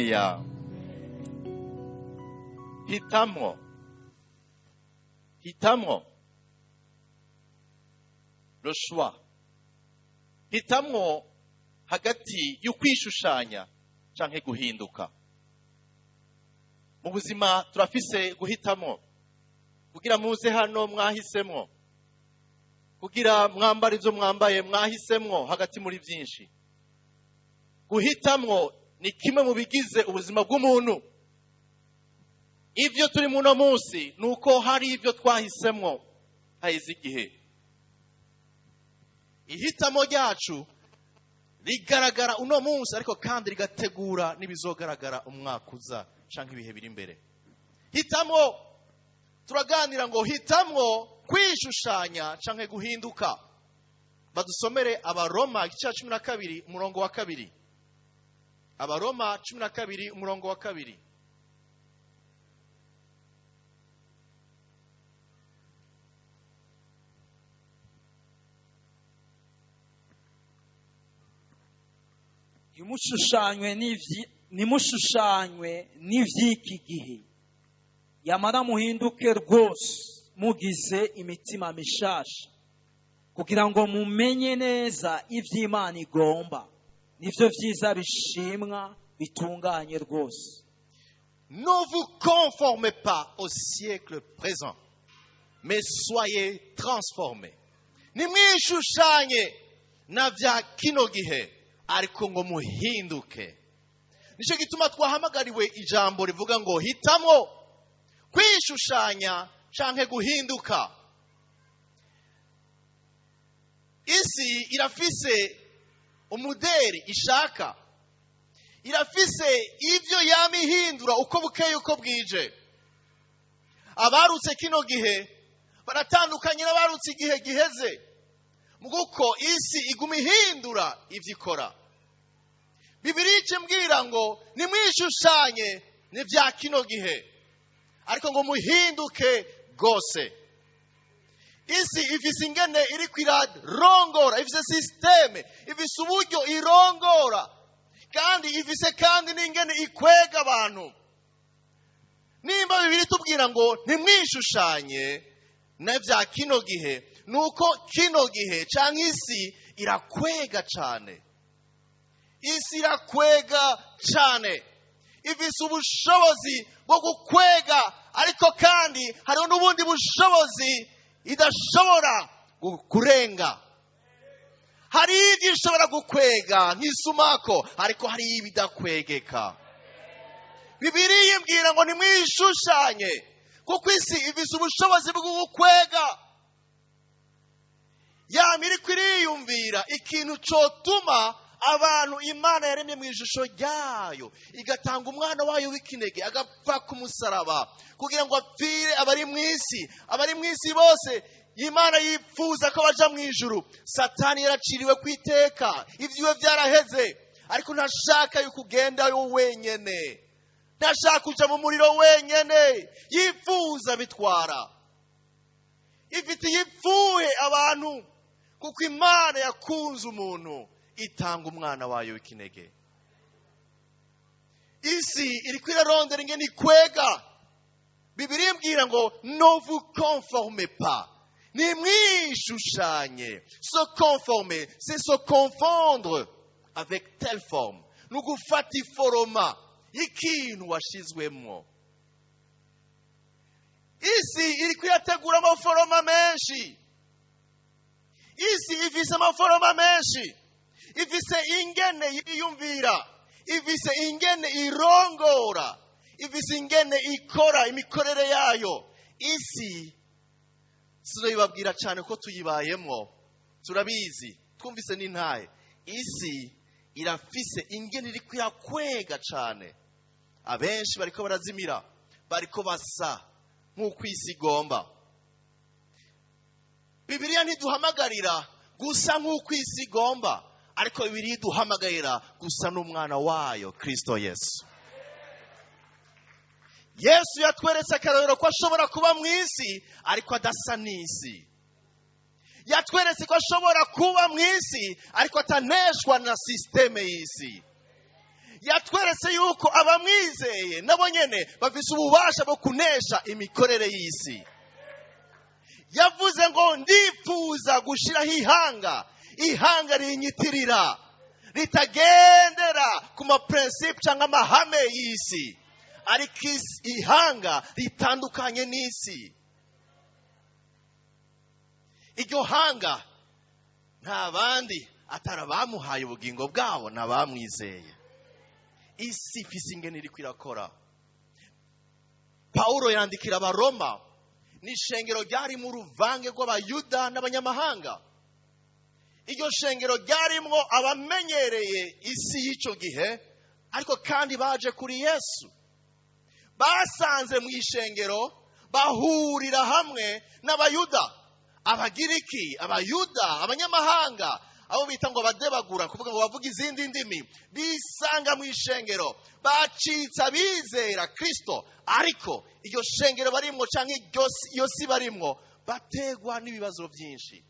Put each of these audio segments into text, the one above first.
Haleluya. Hitamwo, hitamwo, le choix. Hitamwo hagati y'ukwishushanya canke guhinduka. Mu buzima turafise guhitamo. Kugira muze hano mwahisemwo, kugira mwambare ivyo mwambaye mwahisemwo hagati muri vyinshi. Guhitamwo ni kimwe mu bigize ubuzima bw'umuntu. Ivyo turi muno munsi ni uko hari ivyo twahisemwo haheze igihe. Ihitamo ryacu rigaragara uno munsi, ariko kandi rigategura n'ibizogaragara umwaka uza canke ibihe biri imbere. Hitamo, turaganira ngo hitamwo kwishushanya canke guhinduka. Badusomere Abaroma igice ca 12 umurongo wa 2. Abaroma 12 umurongo wa 2. Ntimushushanywe n'ivy'iki gihe, yamara muhinduke rwose mugize imitima mishasha, kugira ngo mumenye neza ivy'Imana igomba, nivyo vyiza bishimwa bitunganye rwose. Ne vous conformez pas au siècle présent, mais soyez transformés. Nimwishushanye na vya kino gihe, ariko ngo muhinduke. Nico gituma twahamagariwe ijambo rivuga ngo hitamo kwishushanya canke guhinduka. Isi irafise umuderi ishaka, irafise ivyo yamihindura uko bukeye uko bwije. Abarutse kino gihe baratandukanye n'abarutse igihe giheze, muguko isi iguma ihindura ivyo ikora. Bibiliya imbwira ngo nimwishushanye n'ivya kino gihe, ariko ngo muhinduke gose. Isi ifise ingene iriko irarongora, ifise systeme, ifise uburyo irongora, kandi ifise kandi n'ingene ikwega abantu. Nimba Bibiliya itubwira ngo ntimwishushanye n'ivya kino gihe, nuko kino gihe canke isi irakwega cane. Isi irakwega cane, ifise ubushobozi bwo gukwega, ariko kandi hariho n'ubundi bushobozi idashobora kurenga. Hari ivyo ishobora gukwega nk'isumako, ariko hari ibidakwegeka. Bibiliya imbwira ngo nimwishushanye, kuko isi ifise ubushobozi bwo gukwega. Yama iriko iriyumvira ikintu cotuma abantu Imana yaremye mu ishusho ryayo igatanga umwana wayo w'ikinege agapfa ku musaraba kugira ngo apfire abari mu isi, abari mu isi bose Imana yifuza ko baja mu ijuru. Satani yaraciriwe kwiteka, ivyiwe vyaraheze, ariko ntashaka yuko ugendayo wenyene, ntashaka kuja mu muriro wenyene, yifuza bitwara. Ifitiye ipfuhe abantu, kuko Imana yakunze umuntu itanga umwana wayo w'ikinege. Isi iriko irarondera ingene ikwega. Bibiliya imbwira ngo ne vous conformez pas, nimwishushanye. Se conformer, c'est se confondre avec telle forme, ni ugufata iforoma y'ikintu washizwemwo. Isi iriko irategura amaforoma menshi, isi ifise amaforoma menshi, ifise ingene yiyumvira, ifise ingene irongora, ifise ingene ikora imikorere yayo. Isi sinayibabwira cyane ko tuyibayemwo, turabizi, twumvise n'intahe. Isi irafise ingene iriko irakwega cane. Abenshi bariko barazimira, bariko basa nk'uko isi igomba. Bibiliya ntiduhamagarira gusa nk'uko isi igomba, ariko Bibiliya iduhamagarira gusa n'umwana wayo Kristo Yesu. Yesu yatweretse akarorero ko ashobora kuba mu isi ariko adasa n'isi. Yatweretse ko ashobora kuba mu isi ariko ataneshwa na systeme y'isi. Yatweretse yuko abamwizeye nabo nyene bafise ububasha bwo kunesha imikorere y'isi. Yavuze ngo ndifuza gushiraho ihanga, ihanga rinyitirira, ritagendera ku ma principes cyangwa amahame y'isi, ariko ihanga ritandukanye n'isi. Iryo hanga nta bandi atari abamuhaye ubugingo bwabo n'abamwizeye. Isi ifise ingene iriko irakora. Pawulo yandikira Abaroma, ni ishengero ryarimo uruvange rw'Abayuda n'abanyamahanga. Iryo shengero ryarimwo abamenyereye isi y'icyo gihe, ariko kandi baje kuri Yesu. Basanze mu ishengero bahurira hamwe n'Abayuda, Abagiriki, Abayuda, abanyamahanga, abo bita ngo badebagura, kuvuga ngo bavuga izindi ndimi. Bisanga mu ishengero, bacitse abizera Kristo, ariko iryo shengero barimwo cyangwa iyo si barimwo bategwa n'ibibazo byinshi.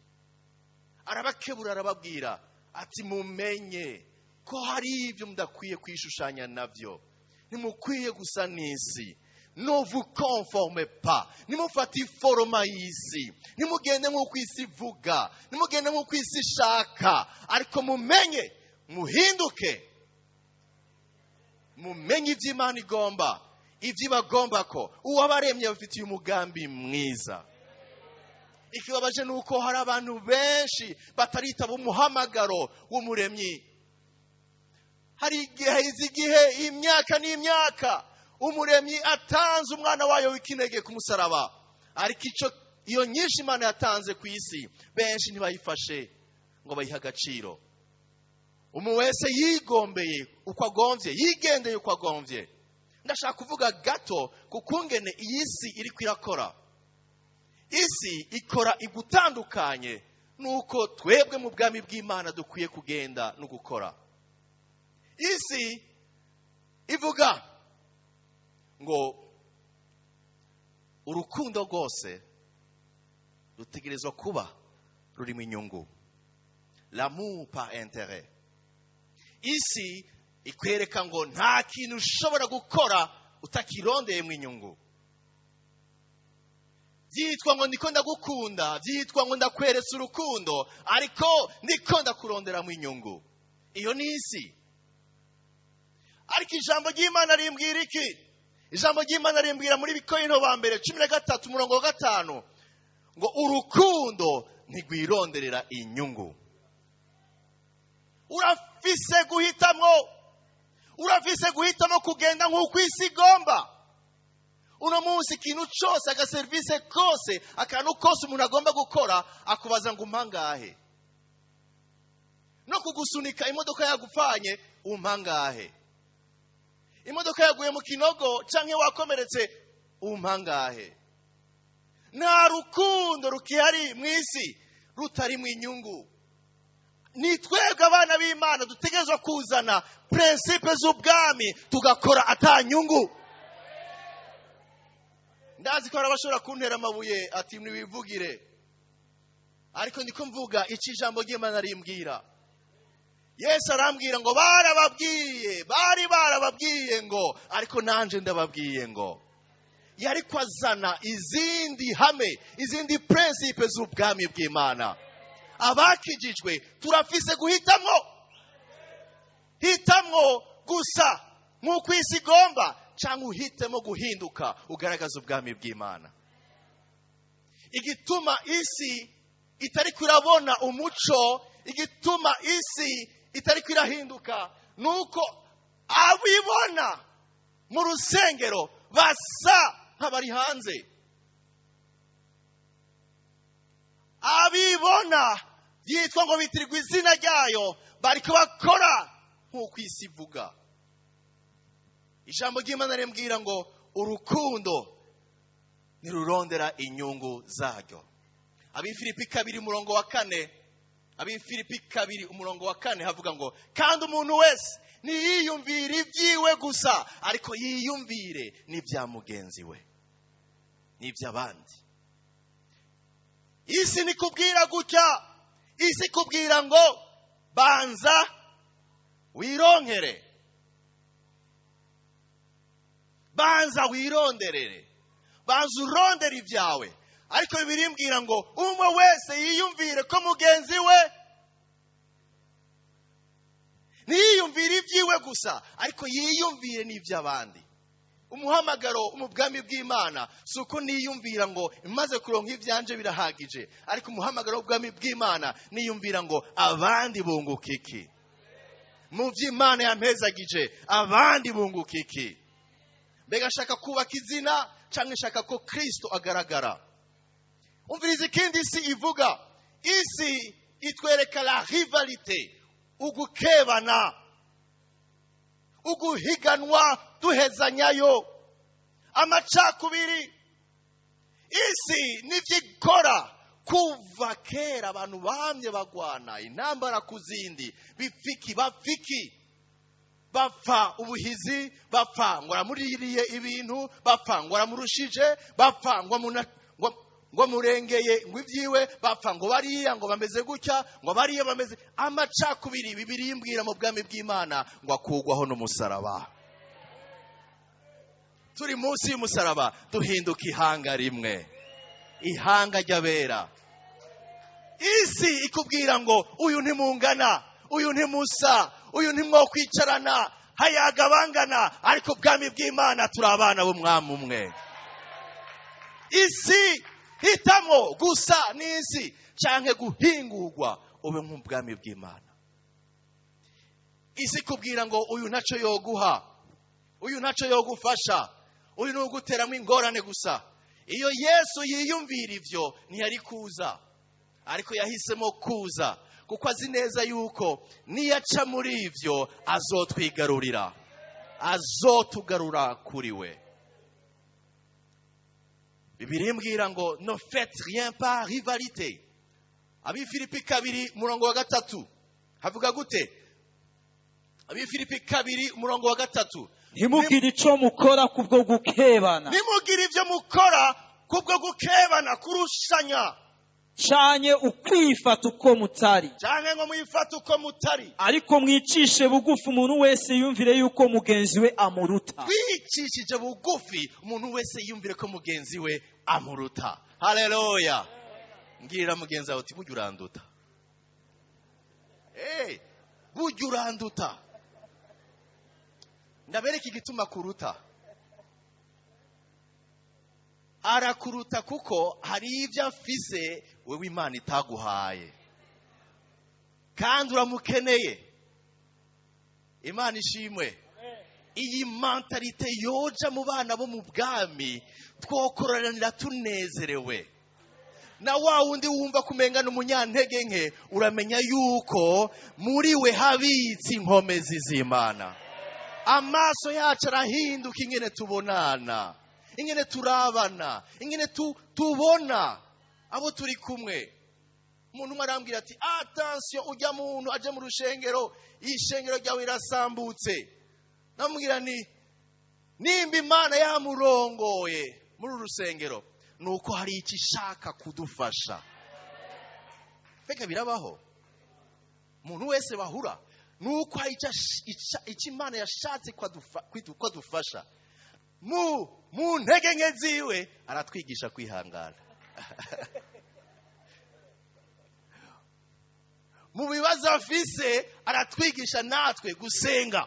Arabakebura, arababwira ati: "Mumenye ko hari ibyo mudakwiye kwishushanya nabyo, ntimukwiye gusa n'isi. Ne vous conformez pas, nimufate iforoma y'isi, nimugende nk'uko isi ivuga, nimugende nk'uko isi ishaka, ariko mumenye, muhinduke, mumenye ibyo Imana igomba, ibyo ibagomba, ko uwabaremye bafitiye umugambi mwiza." Ikibabaje ni uko hari abantu benshi bataritaba umuhamagaro w'Umuremyi. Hari igihe, izi gihe, imyaka n'imyaka, Umuremyi atanze umwana wayo w'ikinege ku musaraba, ariko icyo iyo nyinshi Imana yatanze ku isi, benshi ntibayifashe ngo bayihe agaciro. Umuntu wese yigombeye uko agombye, yigendeye uko agombye. Ndashaka kuvuga gato ku kungene iyi si iri kwirakora. Isi ikora igutandukanye nuko twebwe mu bwami bw'Imana dukwiye kugenda no gukora. Isi ivuga ngo urukundo rwose rutegerezwa kuba rurimo inyungu, l'amour par intérêt. Isi ikwereka ngo nta kintu ushobora gukora utakirondeyemo inyungu. Byitwa ngo ndiko ndagukunda, byitwa ngo ndakweretse urukundo, ariko ndiko ndakuronderamo inyungu. Iyo ni isi. Ariko ijambo ry'Imana rimbwira iki? Ijambo ry'Imana rimbwira muri Bikorinto ba mbere 13 umurongo wa 5 ngo urukundo ntigwironderera inyungu. Urafise guhitamo, urafise guhitamo kugenda nk'uko isi igomba. Uno munsi ikintu cyose, agaserivisi kose, akantu kose umuntu agomba gukora, akubaza ngo umpangahe. No kugusunika imodoka yagupfanye, umpangahe. Imodoka yaguye mu kinogo cyangwa wakomeretse, umpangahe. Nta rukundo rukihari mu isi rutarimo inyungu. Ni twebwe abana b'Imana dutegerezwa kuzana principes z'ubwami, tugakora atanyungu. Ndazi ko hari abashobora kuntera amabuye ati: "Ntiwivugire." Ariko ndiko mvuga icyo ijambo ry'Imana rimbwira. Yesu arambwira ngo barababwiye, bari barababwiye ngo, ariko nanje ndababwiye ngo. Yari azana izindi hame, izindi principes z'ubwami bw'Imana. Abakijijwe turafise guhitamwo. Hitamwo gusa nk'uko isi igomba, cyangwa uhitemo guhinduka ugaragaza ubwami bw'Imana. Igituma isi itari kurabona umuco, igituma isi itari kwirahinduka, ni uko abibona mu rusengero basa nk'abari hanze. Abibona byitwa ngo bitirirwa izina ryayo bariko bakora nk'uko isi ivuga. Ijambo ry'Imana rimbwira ngo urukundo ntirurondera inyungu zaryo. Abifilipi 2 umurongo wa 4, Abifilipi 2 umurongo wa 4 havuga ngo kandi umuntu wese ntiyiyumvire ibyiwe gusa, ariko yiyumvire n'ibya mugenzi we n'iby'abandi. Isi nikubwira gutya, isi ikubwira ngo banza wironkere. Banza wironderere, banza urondere ibyawe. Ariko birimbwira ngo umwe wese yiyumvire ko mugenzi we, ntiyiyumvire ibyiwe gusa, ariko yiyumvire n'iby'abandi. Umuhamagaro mu bwami bw'Imana si uko niyumvira ngo maze kuronka ibyanje birahagije, ariko umuhamagaro w'ubwami bw'Imana niyumvira ngo abandi bunguka iki mu by'Imana yampezagije, abandi bunguka iki. Mbega nshaka kubaka izina cyangwa nshaka ko Kristo agaragara? Umviriza ikindi isi ivuga. Isi itwereka la rivalité, ugukebana, uguhiganwa, duhezanyayo, amacakubiri. Isi nivyo ikora kuva kera. Abantu bamye bagwana intambara ku zindi, bipfiki bapfiki, bapfa ubuhizi, bapfa ngo aramuririye ibintu, bapfa ngo aramurushije, bapfa ngo murengeye ngo ibyiwe, bapfa ngo bariya ngo bameze gutya, ngo bariya bameze. Amacakubiri, Bibiliya imbwira mu bwami bw'Imana ngo akugwaho n'umusaraba. Turi munsi y'umusaraba duhinduka ihanga rimwe, ihanga ry'abera. Isi ikubwira ngo uyu ntimungana, uyu ntimusa, uyu ntimwokwicarana, hayaga bangana, ariko ubwami bw'Imana turi abana b'umwami umwe. Isi hitamo gusa n'isi canke guhingurwa ube nk'ubwami bw'Imana. Isi kubwira ngo uyu ntaco yoguha, uyu ntaco yogufasha, uyu ni uguteramo ingorane gusa. Iyo Yesu yiyumvira ivyo ntiyari kuza, ariko yahisemo kuza kuko azi neza yuko niyaca muri ivyo azotwigarurira, azotugarura kuri we. Bibiliya imbwira ngo ne faites rien par rivalité. Abifilipi 2:3 havuga gute? Abifilipi 2:3. Ntimugire ico mukora kubwo gukebana, ntimugire ivyo mukora kubwo gukebana, kurushanya, canke ukwifata uko mutari, canke ngo mwifate uko mutari, ariko mwicishe bugufi, umuntu wese yumvire yuko mugenzi we amuruta. Twicishije bugufi, umuntu wese yumvire ko mugenzi we amuruta. Haleluya! Mbwirira mugenzi wawe uti burya uranduta. Hey, burya uranduta. Ndabereka igituma kuruta. Arakuruta kuko hari ibyo afise wewe Imana itaguhaye, kandi uramukeneye. Imana ishimwe. Iyi mentalité yoja mu bana bo mu bwami, twokororanira tunezerewe. Na wa wundi wumva kumenga n'umunyantege nke, uramenya yuko muri we habitse inkomezi z'Imana. Amaso yacu arahinduka ingene tubonana, ingene turabana, ingene tubona abo turi kumwe. Umuntu umwe arambwira ati attention, ujya muntu aje mu rushengero, ishengero ryawe irasambutse. Namubwira ni nimba Imana yamurongoye muri uru rusengero, nuko hari icyo ishaka kudufasha. Mbega birabaho, umuntu wese bahura nuko hari icyo Imana yashatse ko adufasha. Mu ntege nke ziwe aratwigisha kwihangana. Mu bibazo afise aratwigisha natwe gusenga.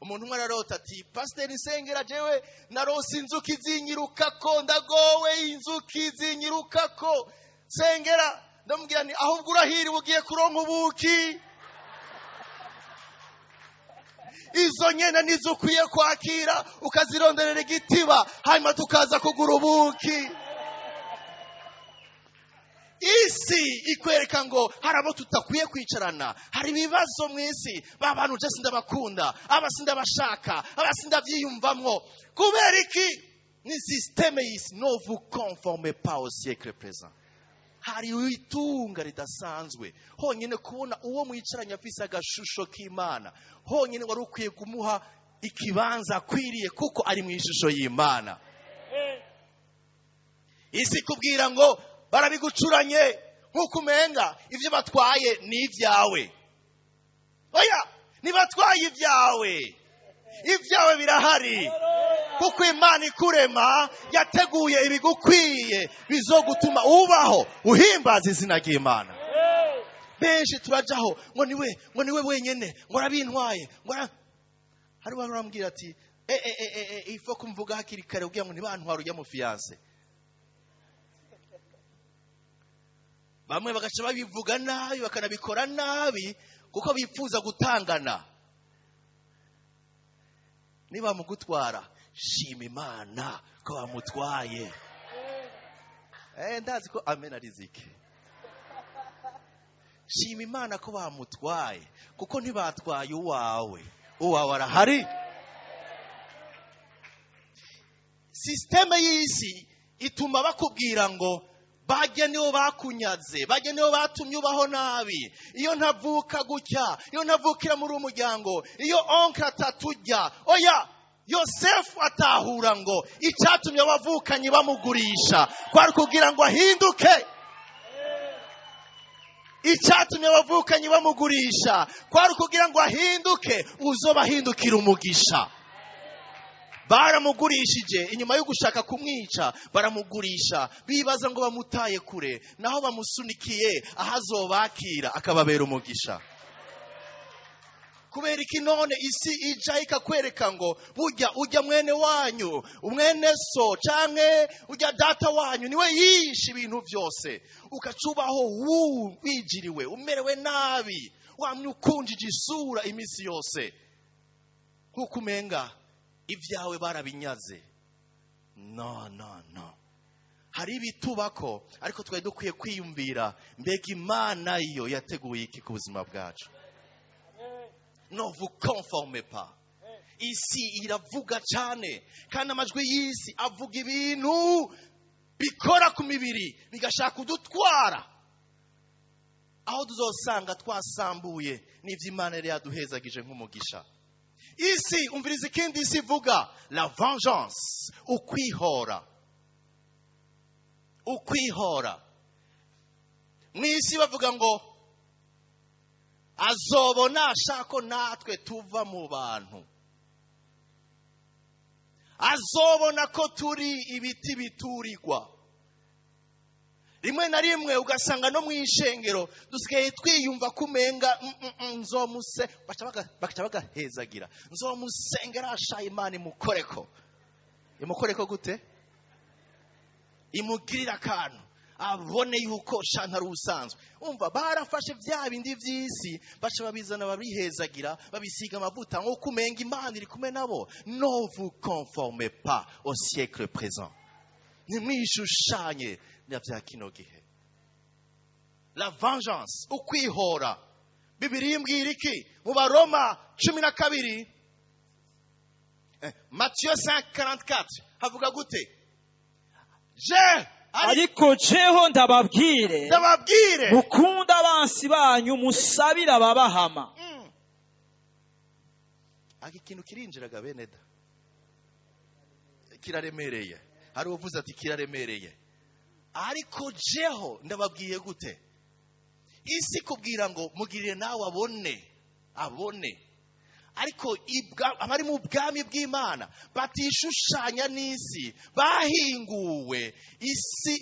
Umuntu umwe ararota ati pasiteri nsengera, jewe narose inzuki zinyirukako, ndagowe, inzuki zinyirukako, sengera. Ndamubwira nti ahubwo urahiriwe, ugiye kuronka ubuki. Izo nyene nizo ukwiye kwakira, ukazironderera igitiba, hanyuma tukaza kugura ubuki. Isi ikwereka ngo hari abo tutakwiye kwicarana, hari ibibazo mu isi, ba bantu je sindabakunda, aba sindabashaka, aba sindavyiyumvamwo. Kubera iki? Ni système y'isi. Ne vous conformez pas au siècle présent. Hari itunga ridasanzwe honyine kubona uwo mwicaranye afise agashusho k'Imana, honyine wari ukwiye kumuha ikibanza akwiriye kuko ari mu ishusho y'Imana. Isi kubwira ngo barabigucuranye nk'uko umenga ibyo batwaye ni ibyawe. Oya, ntibatwaye ibyawe, Ibyawe birahari, kuko Imana ikurema yateguye ibigukwiye bizogutuma ubaho uhimbaza izina ry'Imana. Benshi turajaho ngo niwe wenyene, ngo arabintwaye, ngo hari uwari urambwira ati ifo kumvuga hakiri kare kugira ngo ntibantware ujya mu fiancé. Bamwe bagaca babivuga nabi, bakanabikora nabi, kuko bifuza gutangana. Niba mugutwara, shima Imana ko bamutwaye. Ndazi ko amen arizike. Shima Imana ko bamutwaye, kuko ntibatwaye uwawe. Uwawe arahari. Système y'isi ituma bakubwira ngo bajye nibo bakunyaze, bajye nibo batumye ubaho nabi. Iyo ntavuka gutya, iyo ntavukira muri uwo muryango, iyo oncle atatujya. Oya, Yosefu atahura ngo icyatumye abavukanyi bamugurisha kwari kugira ngo ahinduke. Icyatumye abavukanyi bamugurisha kwari kugira ngo ahinduke, uzobahindukira umugisha. Baramugurishije inyuma yo gushaka kumwica, baramugurisha bibaza ngo bamutaye kure, naho bamusunikiye aho azobakira akababera umugisha. Kubera iki none isi ija ikakwereka ngo burya ujya mwene wanyu, umwene so, canke ujya data wanyu niwe yishe ibintu byose, ukacubaho wijiriwe, umerewe nabi, wamye ukunjije isura iminsi yose, nkuko umenga ibyawe barabinyaze? No, no, no, hari ibitubako, ariko twari dukwiye kwiyumvira: mbega Imana yo yateguye iki ku buzima bwacu? Ne vous conformez pas. Isi iravuga cyane, kandi amajwi y'isi avuga ibintu bikora ku mibiri, bigashaka kudutwara aho tuzosanga twasambuye n'ibyo Imana yari yaduhezagije nk'umugisha. Isi, umviriza ikindi isi ivuga: la vengeance, ukwihora. Ukwihora mu isi bavuga ngo azobona ashaka ko natwe tuva mu bantu, azobona ko turi ibiti biturirwa. Rimwe na rimwe ugasanga no mu ishengero dusigaye twiyumva kumenga nzomuse bagaca bagahezagira, nzomusengera ashaye, Imana imukoreko. Imukoreko gute? Imugirira akantu abone yuko shanta ari ubusanzwe. Umva, barafashe bya bindi by'isi, baca babizana, babihezagira, babisiga amavuta, nk'uko umenga Imana iri kumwe nabo. Ne vous conformez pas au siècle présent. Ntimwishushanye na bya kino gihe. La vengeance, ukwihora. Bibiliya imbwira iki mu Baroma 12? Matthieu 5:44 havuga gute? Je ari Ariko jeho ndababwire, ndababwire, mukunde abansi banyu, musabire ababahama. Aka ikintu kirinjiraga, bene da, kiraremereye. Hari uvuze ati kiraremereye. Ariko jeho ndababwiye gute? Isi kubwira ngo mugirire nawe abone abone, ariko abari mu bwami bw'Imana batishushanya n'isi, bahinguwe. Isi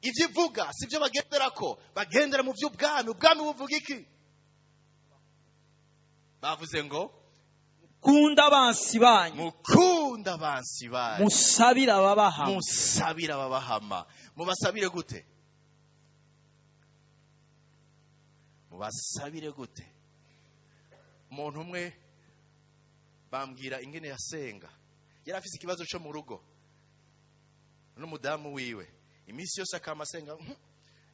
ibyo ivuga si byo bagendera ko, bagendera mu by'ubwami. Ubwami buvuga iki? Bavuze ngo kunda abansi banyu, mukunda abansi banyu, musabire ababahama. Musabire ababahama. Mubasabire gute? Mubasabire gute? Umuntu umwe bambwira ingene yasenga. Yari afise ikibazo cyo mu rugo n'umudamu wiwe. Iminsi yose akama asenga: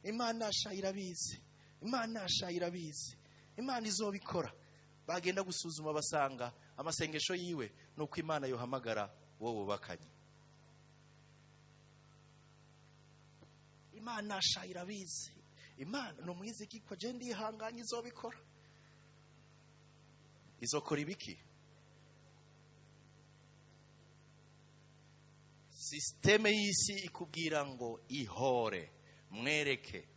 Imana sha irabizi, Imana sha irabizi, Imana izobikora." Bagenda gusuzuma, basanga amasengesho yiwe ni uko Imana yohamagara wowe bubakanye. Imana sha irabizi, Imana ni umwizigirwa, je ndihanganye, izobikora. Izokora ibiki? Système y'isi ikubwira ngo ihore, mwereke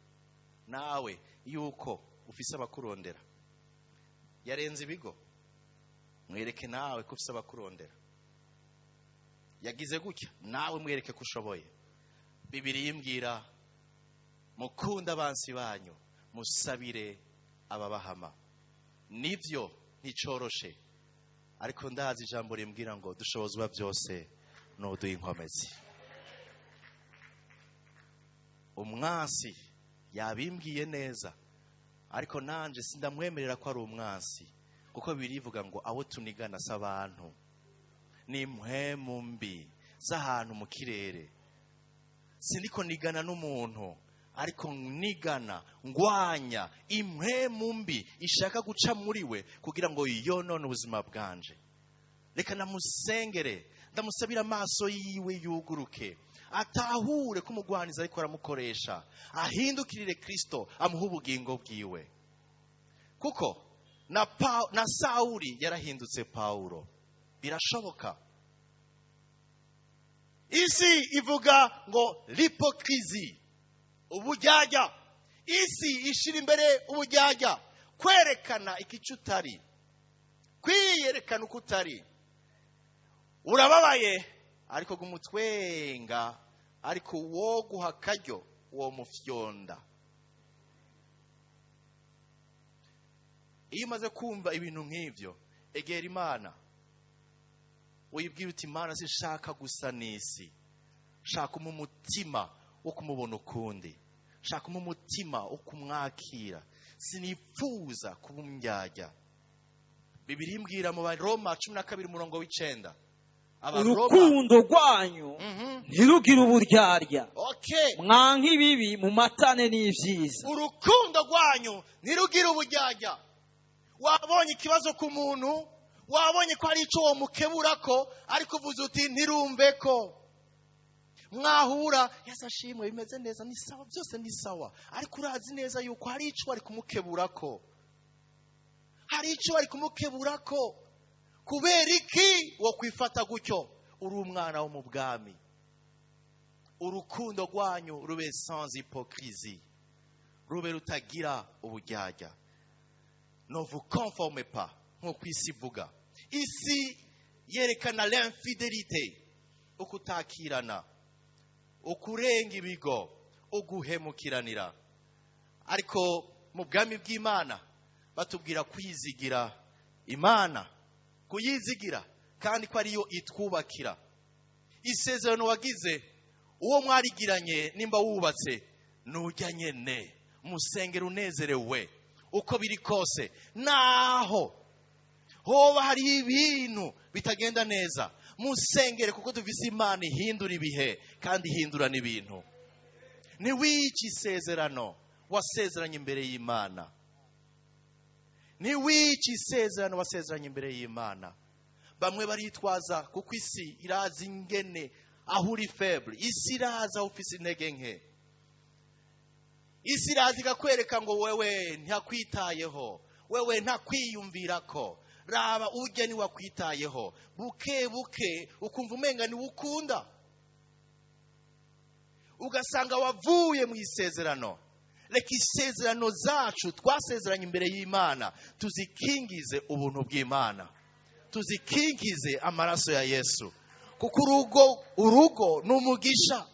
nawe yuko ufise abakurondera. Yarenze ibigo. Mwereke nawe ko ufise abakurondera. Yagize gutya, nawe mwereke ko ushoboye. Bibiri yimbwira: mukunda abansi banyu, musabire ababahama. Nibyo, nticoroshe, ariko ndazi ijambo rimbwira ngo dushobozwa byose n'uduha inkomezi. Umwansi yabimbwiye neza, ariko nanje sindamwemerera ko ari umwansi, kuko birivuga ngo abo tunigana si abantu, ni impwemu mbi z'ahantu mu kirere. Siniko nigana n'umuntu, ariko nigana ngwanya impwemu mbi ishaka guca muri we kugira ngo yonone ubuzima bwanje. Reka namusengere, ndamusabira amaso yiwe yuguruke, atahure ko umugwanizi ariko aramukoresha, ahindukirire Kristo, amuhe ubugingo bwiwe. Kuko na Sawuli yarahindutse Pawulo, birashoboka. Isi ivuga ngo l'hypocrisie, ubujyajya. Isi ishira imbere ubujyajya, kwerekana ikico utari, kwiyerekana uko utari. Urababaye ariko gumutwenga, ariko wo guha akaryo uwo mufyonda. Iyo umaze kumva ibintu nk'ibyo, egera Imana, uyibwira uti: "Imana, sinshaka gusa n'isi, shaka umutima wo kumubona ukundi, shaka umutima wo kumwakira, sinipfuza kuba umujyajya." Bibiri imbwira mu Baroma 12 umurongo w'9, Abaroma. Urukundo rwanyu ntirugire uburyarya. Mwanke ibibi, mumatane n'ibyiza. Urukundo rwanyu ntirugire uburyarya. Wabonye ikibazo ku muntu, wabonye ko hari icyo wamukebura ko, ariko uvuze uti ntirumve ko mwahura, "Yesu ashimwe, bimeze neza, ni sawa, byose ni sawa," ariko urazi neza yuko hari icyo wari kumukebura ko, hari icyo wari kumukebura ko. Kubera iki wo kwifata gutyo? Uri umwana wo mu bwami. Urukundo rwanyu rube sans hypocrisie, rube rutagira uburyarya. Ne vous conformez pas nk'uko isi ivuga. Isi yerekana l'infidélité, ukutakirana, ukurenga ibigo, uguhemukiranira. Ariko mu bwami bw'Imana batubwira kwizigira Imana, kuyizigira kandi ko ariyo itwubakira. Isezerano wagize uwo mwarigiranye, nimba wubatse, nujya nyene musengera unezerewe. Uko biri kose, naho hoba hari ibintu bitagenda neza, musengere, kuko dufise Imana ihindura ibihe kandi ihindura n'ibintu. Ntiwice isezerano wasezeranye imbere y'Imana, ntiwice isezerano wasezeranye imbere y'Imana. Bamwe baritwaza, kuko isi irazi ingene aho uri faible, isi irazi aho ufise intege nke. Isi irazi ikakwereka ngo wewe ntakwitayeho, wewe ntakwiyumvira ko, raba ujya niwakwitayeho. Buke buke ukumva umenga niwe ukunda, ugasanga wavuye mu isezerano. Reka isezerano zacu twasezeranye imbere y'Imana tuzikingize ubuntu bw'Imana, tuzikingize amaraso ya Yesu, kuko urugo, urugo ni umugisha.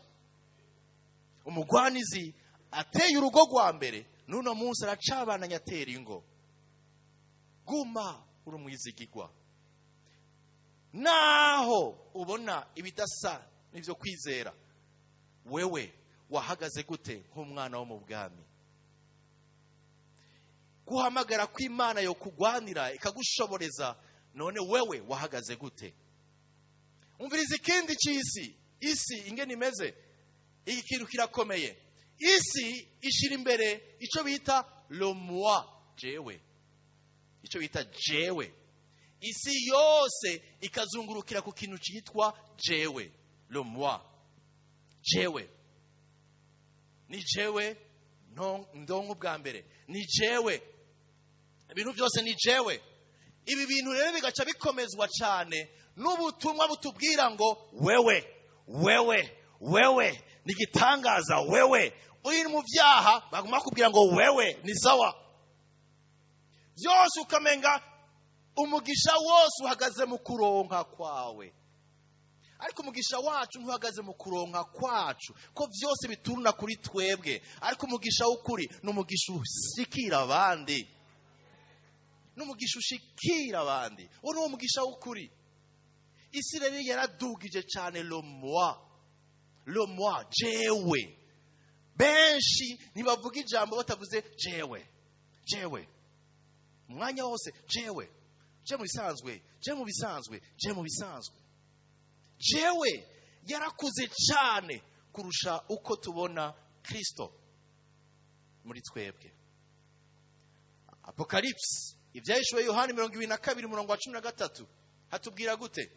Umugwanizi ateye urugo rwa mbere, n'uno munsi aracabananya atera ingo. Guma uri umwizigirwa naho ubona ibidasa n'ibyo kwizera. Wewe wahagaze gute nk'umwana wo mu bwami? Guhamagara kw'Imana yo kugwanira ikagushoboreza, none wewe wahagaze gute? Umviriza ikindi cy'isi. Isi ingene imeze, iki kintu kirakomeye. Isi ishyira imbere icyo bita le moi, jewe, icyo bita jewe. Isi yose ikazungurukira ku kintu cyitwa jewe, le moi, jewe, ni jewe ndonka ubwa mbere, ni jewe, ibintu byose ni jewe. Ibi bintu rero bigaca bikomezwa cyane n'ubutumwa butubwira ngo wewe, wewe, wewe ni igitangaza, wewe uri mu byaha, baguma bakubwira ngo wewe ni sawa byose, ukamenga Umugisha wose uhagaze mu kuronka kwawe, ariko umugisha wacu ntuhagaze mu kuronka kwacu, ko byose bituruna kuri twebwe. Ariko umugisha w'ukuri ni umugisha ushikira abandi, ni umugisha ushikira abandi. Uwo ni wo mugisha w'ukuri. Isi rero yaradugije cyane le moi, le moi, jewe. Benshi ntibavuga ijambo batavuze jewe, jewe, umwanya wose jewe, je mu bisanzwe, je mu bisanzwe, je mu bisanzwe. Jewe yarakuze cyane kurusha uko tubona Kristo muri twebwe. Apocalypse, Ibyahishuwe Yohani 22, umurongo wa 13, hatubwira gute?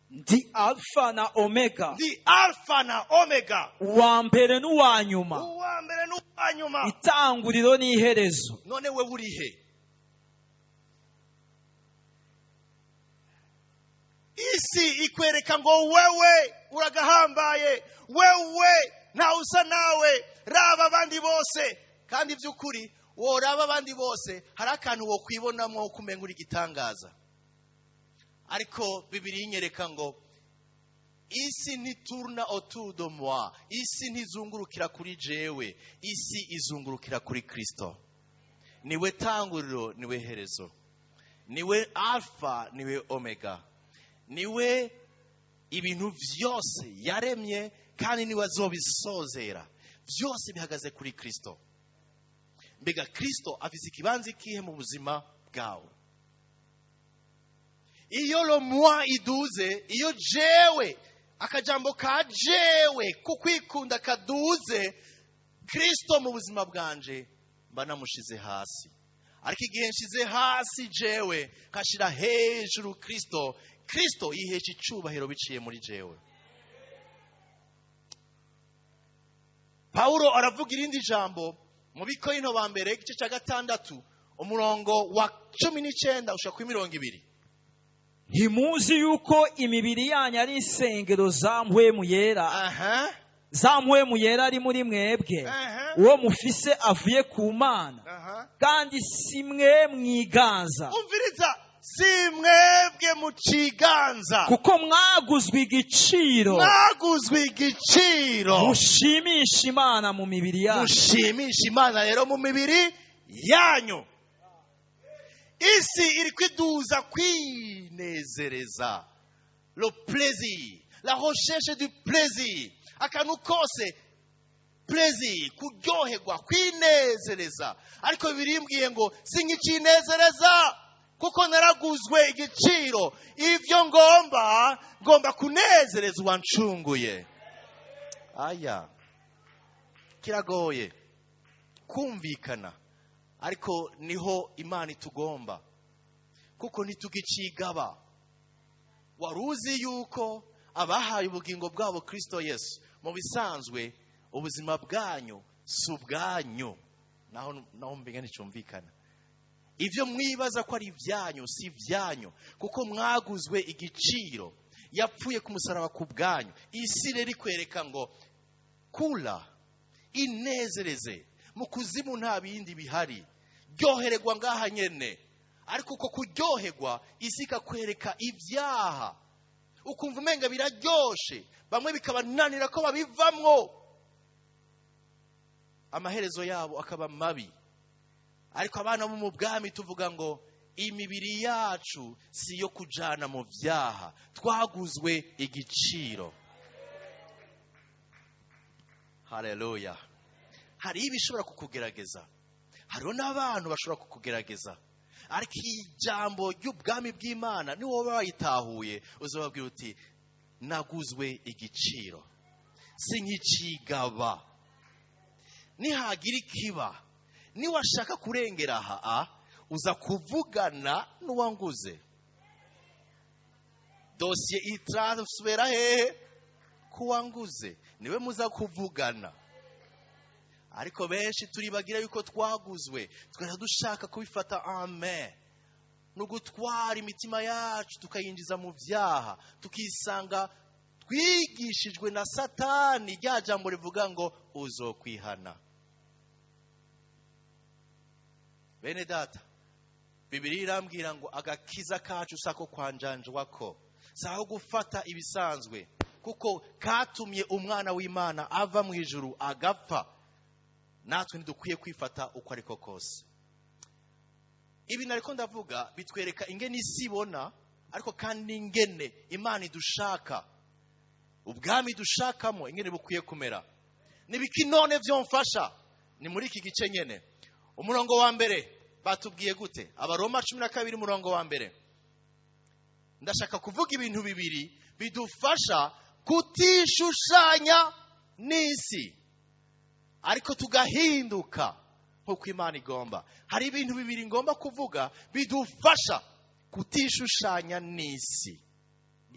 Ndi Alfa na Omega, Ndi Alfa na Omega, uwa mbere n'uwa nyuma, uwa mbere n'uwa nyuma, itanguriro n'iherezo. None we urihe? Isi ikwereka ngo wewe uragahambaye, wewe ntawe usa nawe, raba abandi bose. Kandi by'ukuri woraba abandi bose, hari akantu wokwibonamo kumenga uri igitangaza. Ariko Bibiliya inyereka ngo isi ntiturna autour de moi, isi ntizungurukira kuri jewe, isi izungurukira kuri Kristo. Niwe tanguriro, niwe herezo, niwe Alfa, niwe Omega, niwe ibintu byose yaremye, kandi niwe azobisozera. Byose bihagaze kuri Kristo. Mbega Kristo afise ikibanza ikihe mu buzima bwawe? Iyo le moi iduze, iyo jewe, akajambo ka jewe kukwikunda kaduze, Kristo mu buzima bwanje mba namushize hasi. Ariko igihe nshize hasi jewe nkashira hejuru Kristo, Kristo yihesha icubahiro biciye muri jewe. Paulo aravuga irindi jambo mu Bikorinto ba mbere, igice cya 6, umurongo wa 19 ushaka kuri 20. Ntimuzi yuko imibiri yanyu ari insengero za Mpwemu Yera, za Mpwemu Yera ari muri mwebwe, uwo mufise avuye ku Mana, kandi si mwe mwiganza? Umviriza, si mwebwe muciganza, kuko mwaguzwe igiciro. Mwaguzwe igiciro. Mushimisha Imana mu mibiri yanyu. Mushimisha Imana rero mu mibiri yanyu. Isi iri kwiduza kwinezereza, le plaisir, la recherche du plaisir, akantu kose plaisir, kuryoherwa, kwinezereza. Ariko birimbwiye ngo sinkicinezereza, kuko naraguzwe igiciro. Ivyo ngomba, ngomba kunezereza uwancunguye. Aya kiragoye kumvikana, ariko niho Imana itugomba, kuko ntitugicigaba. Wari uzi yuko abahaye ubugingo bwabo Kristo Yesu, mu bisanzwe ubuzima bwanyu si ubwanyu? Naho mbiga nticumvikana. Ibyo mwibaza ko ari ibyanyu si ibyanyu, kuko mwaguzwe igiciro. Yapfuye ku musaraba ku bwanyu. Isi rero ikwereka ngo kula, inezereze, mu kuzimu nta bindi bihari, ryohererwa ngaha nyene. Ariko uko kuryoherwa, isi ikakwereka ibyaha, ukumva umenga biraryoshe, bamwe bikabananira ko babivamwo, amaherezo yabo akaba mabi. Ariko abana bo mu bwami tuvuga ngo imibiri yacu si iyo kujana mu byaha, twaguzwe igiciro. Haleluya! Hari ibishobora kukugerageza, hariho n'abantu bashobora kukugerageza, ariko ijambo ry'ubwami bw'Imana ni wowe wayitahuye, uzababwira uti naguzwe igiciro, si nk'ikigaba. Nihagira ikiba, niwashaka kurengera aha, uza kuvugana n'uwanguze. Dosiye itransfera hehe? Kuwanguze, niwe muza kuvugana. Ariko benshi turibagira yuko twaguzwe, tukajya dushaka kubifata amen, no gutwara imitima yacu tukayinjiza mu byaha, tukisanga twigishijwe na Satani rya jambo rivuga ngo uzokwihana. Bene data, Bibiliya irambwira ngo agakiza kacu sako kwanjanjwako, si aho gufata ibisanzwe, kuko katumye umwana w'Imana ava mu ijuru agapfa. Natwe ntidukwiye kwifata uko ariko kose. Ibi nariko ndavuga bitwereka ingene isi ibona, ariko kandi ingene Imana idushaka, ubwami dushakamo ingene bukwiye kumera. Nibiki none vyomfasha? Ni muri iki gice nyene, umurongo wa mbere batubwiye gute? Abaroma 12, umurongo wa mbere. Ndashaka kuvuga ibintu bibiri bidufasha kutishushanya n'isi, ariko tugahinduka nk'uko Imana igomba. Hari ibintu bibiri ngomba kuvuga bidufasha kutishushanya n'isi.